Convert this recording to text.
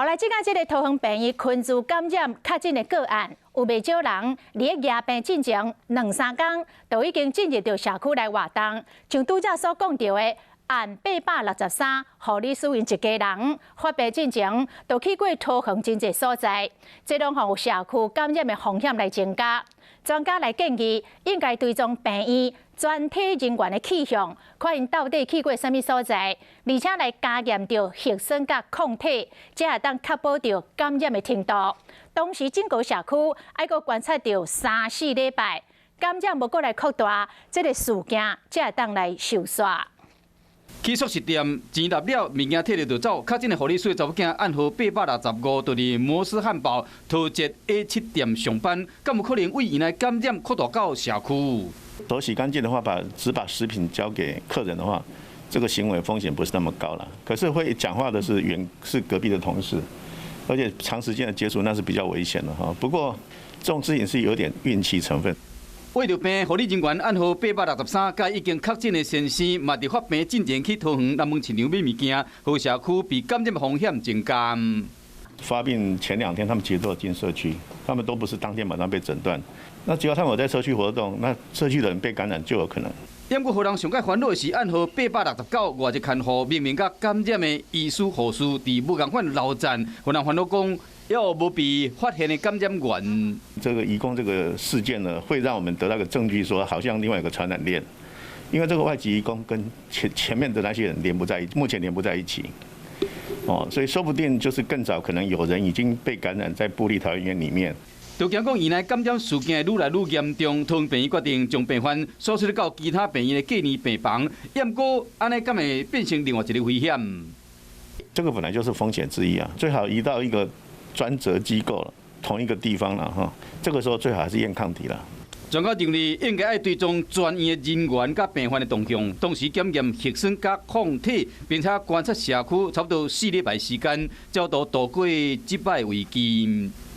好來，這個這个桃園病院群聚感染確診的個案，有袂少人佇咧驗病進前兩三工，就已經進入著社區來活動。像拄才所講著的，案863護理師𪜶一家人發病進前，就去過桃園真濟所在，這攏予社區感染的風險來增加。專家來建議，應該追蹤病院全體人員的去向，看𪜶到底去過啥物所在，而且來加驗著核酸佮抗體，才會當確保著感染的程度。同時，整個社區愛閣觀察著三四禮拜，感染無閣來擴大，這个事件才會當來收煞。去速食店錢納了，物件提著就走。確診的護理師查某囝案號865，就佇摩斯漢堡桃捷 A7店上班，敢有可能為院內感染擴大到社區？手洗乾淨的話，只把食品交給客人的話，這個行為風險不是那麼高了。可是會講話的是原是隔壁的同事，而且長時間的接觸那是比較危險的哈。不過這種事情是有點運氣成分。為著病護理人員案號863，佮已經確診的先生，嘛佇發病進前去桃園南門市場買物件，予社區被感染風險增加。發病前2天，他們其實都有進社區，他們都不是當天馬上被診斷。那只要他們有在社區活動，那社區的人被感染就有可能。不過，予人上蓋煩惱的是，案號869外籍看護明明佮感染的醫師護士佇無仝款樓層，予人煩惱講，猶無被發現的感染源。這個移工這個事件呢，會讓我們得到個證據，說好像另外一個傳染鏈，因為這個外籍移工跟前面的那些人連不在一，目前連不在一起。哦，所以說不定就是更早可能有人已經被感染在部立桃園醫院裡面。就驚講院內感染事件愈來愈嚴重，桃園病院決定將病患送出到其他病院的隔離病房。毋過按呢敢會變成另外一个危險？這個本來就是風險之一啊，最好移到一個專責機構了，同一個地方了哈。這個時候最好還是驗抗體了。專家認為應該愛追蹤全院的人員佮病患的動向，同時檢驗核酸佮抗體，並且觀察社區差不多4禮拜時間，才度過這擺危機。